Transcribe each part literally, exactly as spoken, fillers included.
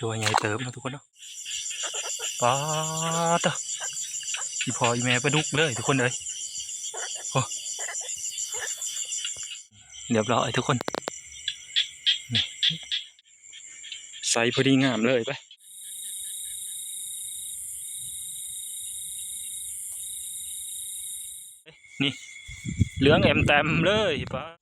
ตัวใหญ่เติบเนาะทุกคนเนาะ ป๊าดเด้อ อีพ่ออีแม่ปลาดุกเลยทุกคนเอ้ย โอ้ เรียบร้อยทุกคน นี่ ใสพอดีงามเลย ไป นี่ เหลืองแอมแตมเลย ป๊าด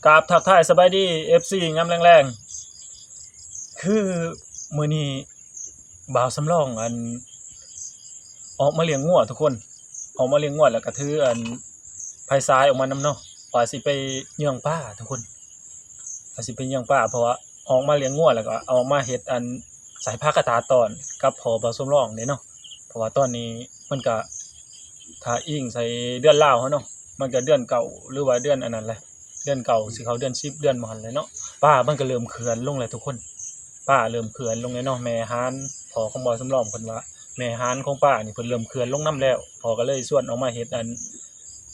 กราบทักทายสบายดี เอฟซี ยามแลงๆ คือมื้อนี้บ่าวสำรองอัน ออกมาเลี้ยงงัวทุกคน ออกมาเลี้ยงงัวแล้วก็ถืออันไฟฉายออกมานำเนาะ ว่าสิไปเยื่องปลาทุกคน ว่าสิไปเยื่องปลา เพราะว่าออกมาเลี้ยงงัวแล้วก็ออกมาเฮ็ดอันใส่ผ้ากระตาตอนกับพ่อบ่าวสำรองเด้เนาะ เพราะว่าตอนนี้มันก็ ถ้าอิงใส่เดือนลาวเฮาเนาะ มันก็เดือนเก้า หรือว่าเดือนอันนั้นแหละ เดือนเก้าสิเข้าเดือนสิบ เดือนบ่หั้นแหละเนาะ ปลามันก็เริ่มเขื่อนลงแล้วทุกคน ปลาเริ่มเขื่อนลงแล้วเนาะ แม่ฮาน พ่อของบ่าวสำรองเพิ่นว่า แม่ฮานของปลานี่เพิ่นเริ่มเขื่อนลงนำแล้ว พ่อก็เลยชวนออกมาเฮ็ดอัน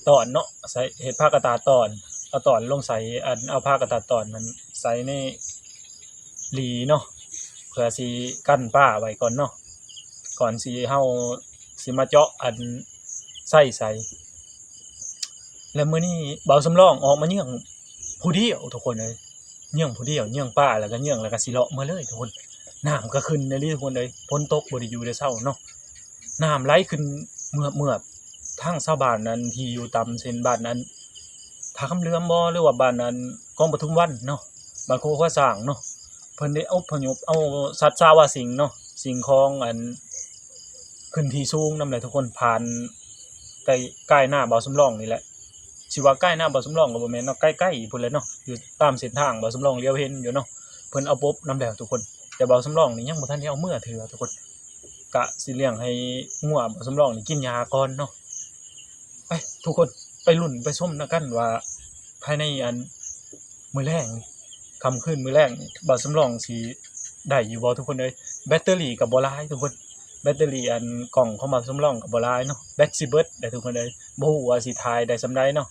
ตอนเนาะ ใส่ เฮ็ดผ้ากระตาตอน เอาตอนลงใส่อัน เอาผ้ากระตาตอนนั้นใส่ในหลีเนาะ เพื่อสิกันปลาไว้ก่อนเนาะ ก่อนสิ เฮาสิมาเจาะอันไส้ใส่ และมื้อนี้บ่าวสำรองออกมาเยื่องผู้เดียวทุกคนเอ้ย เยื่องผู้เดียว เยื่องปลาแล้วก็เยื่องแล้วก็สิเลาะเมือเลยทุกคน น้ำก็ขึ้นอีหลีทุกคนเอ้ย ฝนตกบ่ได้อยู่ได้เซาเนาะ น้ำไหลขึ้นเมือบๆ ทางชาวบ้านนั้นที่อยู่ตามเส้นบ้านนั้น ท่าคำเหลืองบ่ หรือว่าบ้านนั้นกองปทุมวันเนาะ บ้านโคกหัวช้างเนาะ เพิ่นได้อพยพเอาสัตว์ซาว่าสิ่งเนาะ สิ่งของอัน ขึ้นที่สูงนำแหละทุกคน ผ่านใกล้ ใกล้นาบ่าวสำรองนี่แหละ สิว่าใกล้นาบ่าวสำรองก็บ่แม่นเนาะ ใกล้ๆ พุ้นแหละเนาะ อยู่ตามเส้นทางบ่าวสำรองเหลียวเห็นอยู่เนาะ เพิ่นเอาปบนำแล้วทุกคน แต่บ่าวสำรองนี่ยังบ่ทันได้เอาเมือเทื่อทุกคน กะสิเลี้ยงให้งัวบ่าวสำรองนี่กินหญ้าก่อนเนาะ ไปทุกคน ไปลุ้นไปชมนำกันว่า ภายในอันมื้อแลงนี่ ค่ำคืนมื้อแลงนี่ บ่าวสำรองสิได้อยู่บ่ทุกคนเอ้ย แบตเตอรี่ก็บ่หลายทุกคน แบตเตอรี่อันกล้องของบ่าวสำรองก็บ่หลายเนาะ แบตสิเบิดได้ทุกคนเอ้ย บ่ฮู้ว่าสิถ่ายได้ส่ำใดเนาะ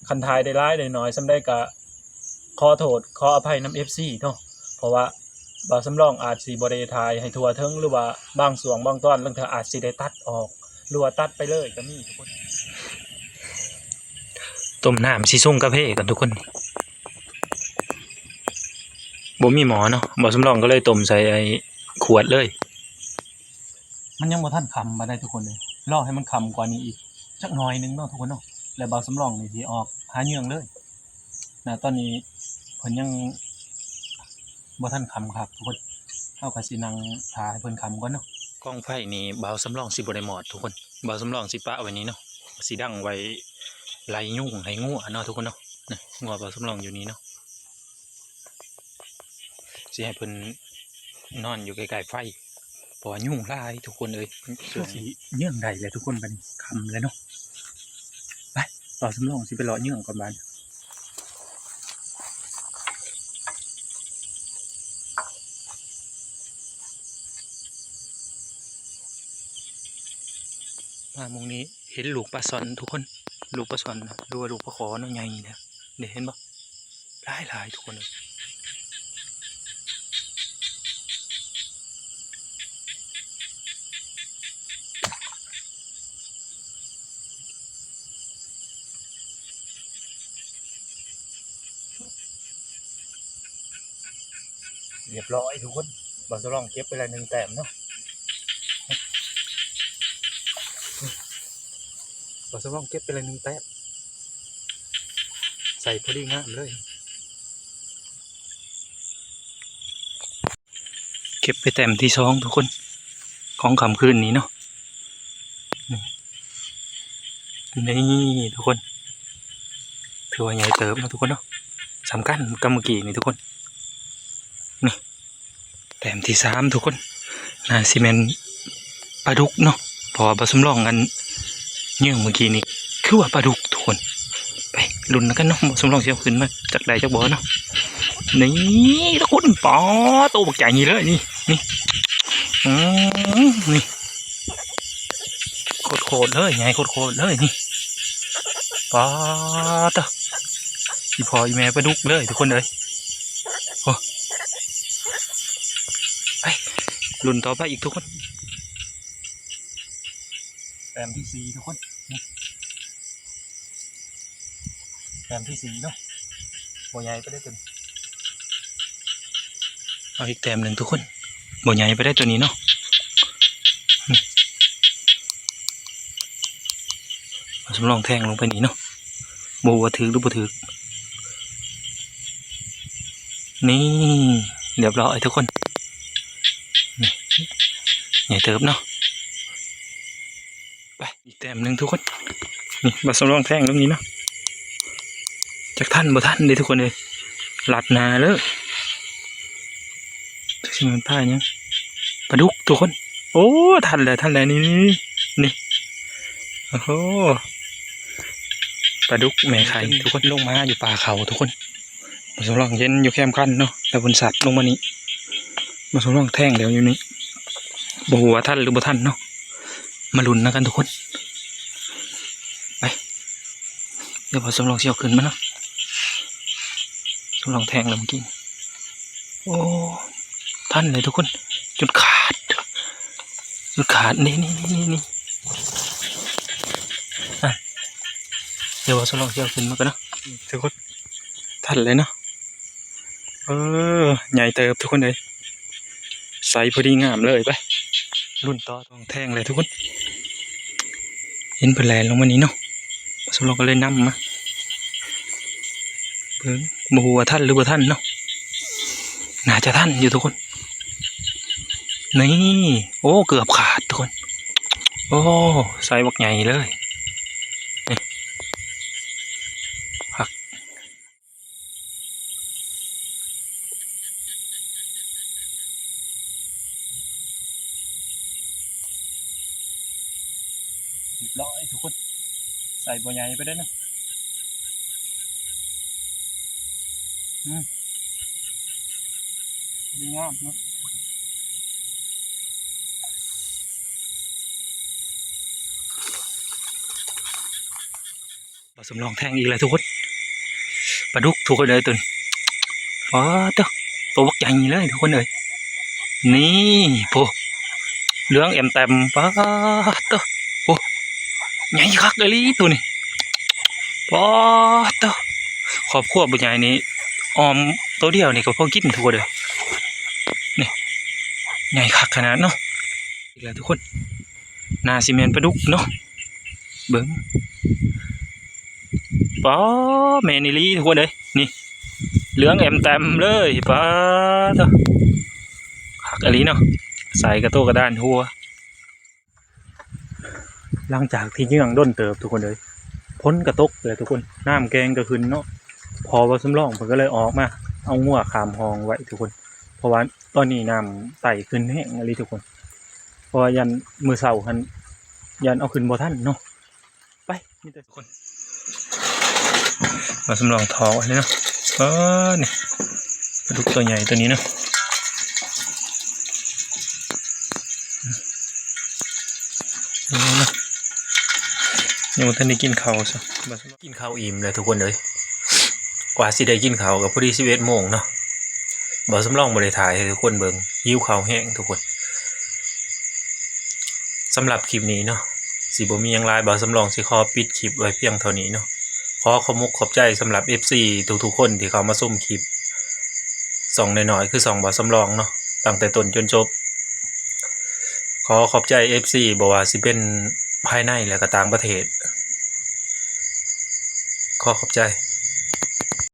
คันถ่ายได้หลายได้น้อยส่ำใดก็ขอโทษขออภัยนำ เอฟซี เนาะ เพราะว่าบ่าวสำรองอาจสิบ่ได้ถ่ายให้ทั่วถึง หรือว่าบางช่วงบางตอนลางเทื่ออาจสิได้ตัดออก หรือว่าตัดไปเลยก็มีทุกคน ต้มน้ำสิชงกาแฟกันทุกคน บ่มีหม้อเนาะ บ่าวสำรองก็เลยต้มใส่ไอ้ขวดเลย มันยังบ่ทันค่ำปานใดทุกคนเอ้ย รอให้มันค่ำกว่านี้อีกจักหน่อยหนึ่งเนาะทุกคนเนาะ แล้วบ่าวสำรองนี่สิออกหาเยื่องเลย นะ ตอนนี้เพิ่นยังบ่ทันค่ำคักทุกคน เฮาก็สินั่งท่าให้เพิ่นค่ำก่อนเนาะ กองไฟนี่บ่าวสำรองสิบ่ได้มอดทุกคน บ่าวสำรองสิปะไว้นี่เนาะ สิดังไว้ไล่ยุงไล่งัวเนาะทุกคนเนาะ นะ งัวบ่าวสำรองอยู่นี่เนาะ สิให้เพิ่นนอนอยู่ใกล้ๆไฟ เพราะว่ายุงหลายทุกคนเอ้ย ช่วงนี้เยื่องได้แล้วทุกคน บัดนี้ค่ำแล้วเนาะ ไป บ่าวสำรองสิไปเลาะเยื่องก่อนบาดนี้ มาหม่องนี้เห็นลูกปลาช่อนทุกคน ลูกปลาช่อนนะ หรือว่าลูกปลาขอเนาะ ใหญ่แล้ว นี่เห็นบ่ หลายๆทุกคนเอ้ย เรียบร้อยทุกคน บ่าวสำรองเก็บไปแล้วหนึ่งแต้มเนาะ บ่าวสำรองเก็บไปเลยหนึ่งแต้ม ใส่พอดีงามเลย เก็บไปแต้มที่สองทุกคน ของค่ำคืนนี้เนาะ นี่ นี่ทุกคน ถือว่าใหญ่เติบเนาะทุกคนเนาะ สำคัญกับเมื่อกี้นี่ทุกคน นี่ แต้มที่สามทุกคน น่าสิแม่นปลาดุกเนาะ เพราะว่าบ่าวสำรองอันเยื่องเมื่อกี้นี่ คือว่าปลาดุกทุกคน ไปลุ้นกันเนาะ บ่าวสำรองสิเอาขึ้นมาจักได้จักบ่เนาะ นี่ทุกคน ปาด โตบักใหญ่นี่เลย นี่ นี่ อืม นี่ โคตรๆเลย ใหญ่โคตรๆเลย นี่ ปาดเด้อ อีพ่ออีแม่ปลาดุกเลยทุกคนเอ้ย โอ้ ไป ลุ้นต่อไปอีกทุกคน แต้มที่สี่ทุกคน นี่ แต้มที่สี่เนาะ บ่ใหญ่ไปได้ตัวนี้ เอาอีกแต้มหนึ่งทุกคน บ่ใหญ่ไปได้ตัวนี้เนาะ นี่ บ่าวสำรองแทงลงไปนี่เนาะ บ่ฮู้ว่าถืกหรือบ่ถืก นี่ เรียบร้อยทุกคน นี่ ใหญ่เติบเนาะ ไป อีกแต้มหนึ่งทุกคน นี่ บ่าวสำรองแทงลงนี่เนาะ จักทันบ่ทันเด้ทุกคนเอ้ย ลัดหน้าเลย จักสิมันปลาหยัง ปลาดุกทุกคน โอ้ ทันแล้ว ทันแล้ว นี่ นี่ นี่ นี่ โอ้โห ปลาดุกแม่ไข่ทุกคน ลงมาอยู่ป่าเขาทุกคน บ่าวสำรองเห็นอยู่แคมคันเนาะ แล้วเพิ่นสัดลงมานี่ บ่าวสำรองแทงแล้วอยู่นี่ บ่ฮู้ว่าทันหรือบ่ทันเนาะ มาลุ้นนำกันทุกคน ไป เดี๋ยวบ่าวสำรองสิเอาขึ้นมาเนาะ สำรองแทงแล้วเมื่อกี้ โอ้ ทันเลยทุกคน จนขาด จนขาด นี่ นี่ นี่ นี่ นี่ อ่ะ เดี๋ยวบ่าวสำรองสิเอาขึ้นมาก่อนเนาะ ทุกคน ทันเลยเนาะ เออ ใหญ่เติบทุกคนเอ้ย ใสพอดีงามเลย ไป ลุ้นต่อ สำรองแทงเลยทุกคน เห็นเพิ่นแล่นลงมานี่เนาะ สำรองก็เลยนำมา เบิ่ง บ่ฮู้ว่าทันหรือบ่ทันเนาะ น่าจะทันอยู่ทุกคน นี่ โอ้ เกือบขาดทุกคน โอ้ ใสบักใหญ่เลย นี่ ผัก เรียบร้อยทุกคน ใสบ่ใหญ่ไปได้เนาะ อืม ดีงามเนาะ บ่าวสำรองแทงอีกแล้วทุกคน ปลาดุกทุกคนเอ้ยตัวนี้ ป๊าดเด้อ ตัวบักใหญ่เลยทุกคนเอ้ย นี่ โพ เหลืองแอมแตม ป๊าดเด้อ โอ้ ใหญ่คักอีหลีตัวนี้ ป๊าดเด้อ ครอบครัวบ่ใหญ่นี่ ออมตัวเดียวนี่ก็พอกินทุกคนเอ้ย นี่ ใหญ่คักขนาดเนาะ อีกแล้วทุกคน น่าสิแม่นปลาดุกเนาะ เบิ่ง ป๊าด แม่นอีหลีทุกคนเอ้ย นี่ เหลืองแอมแตมเลย ป๊าดเด้อ คักอีหลีเนาะ ใสกระโตกกระดานหัว หลังจากที่เยื่องดนเติบทุกคนเอ้ย ฝนก็ตกเลยทุกคน น้ำแก่งก็ขึ้นเนาะ พ่อบ่าวสำรองเพิ่นก็เลยออกมา เอางัวข้ามห้องไว้ทุกคน เพราะว่าตอนนี้น้ำไต่ขึ้นแฮงอีหลีทุกคน เพราะว่าย่านมื้อเช้าหั่น ย่านเอาขึ้นบ่ทันเนาะ ไป มีแต่คน มาสำรองถอกไว้เลยเนาะ เออ นี่ ปลาดุกตัวใหญ่ตัวนี้เนาะ นี่เนาะ ยังบ่ทันได้กินข้าวซะ มาสำรองกินข้าวอิ่มแล้วทุกคนเอ้ย กว่าสิได้กินข้าวก็พอดีสิบเอ็ดโมงเนาะ บ่าวสำรองบ่ได้ถ่ายให้ทุกคนเบิ่ง หิวข้าวแฮงทุกคน สำหรับคลิปนี้เนาะ สิบ่มีหยังหลาย บ่าวสำรองสิขอปิดคลิปไว้เพียงเท่านี้เนาะ ขอขอบมกขอบใจสำหรับ เอฟซี ทุกๆคนที่เข้ามาชมคลิป ช่องน้อยๆ คือช่องบ่าวสำรองเนาะ ตั้งแต่ต้นจนจบ ขอขอบใจ เอฟซี บ่ว่าสิเป็นภายในและก็ต่างประเทศ ขอขอบใจ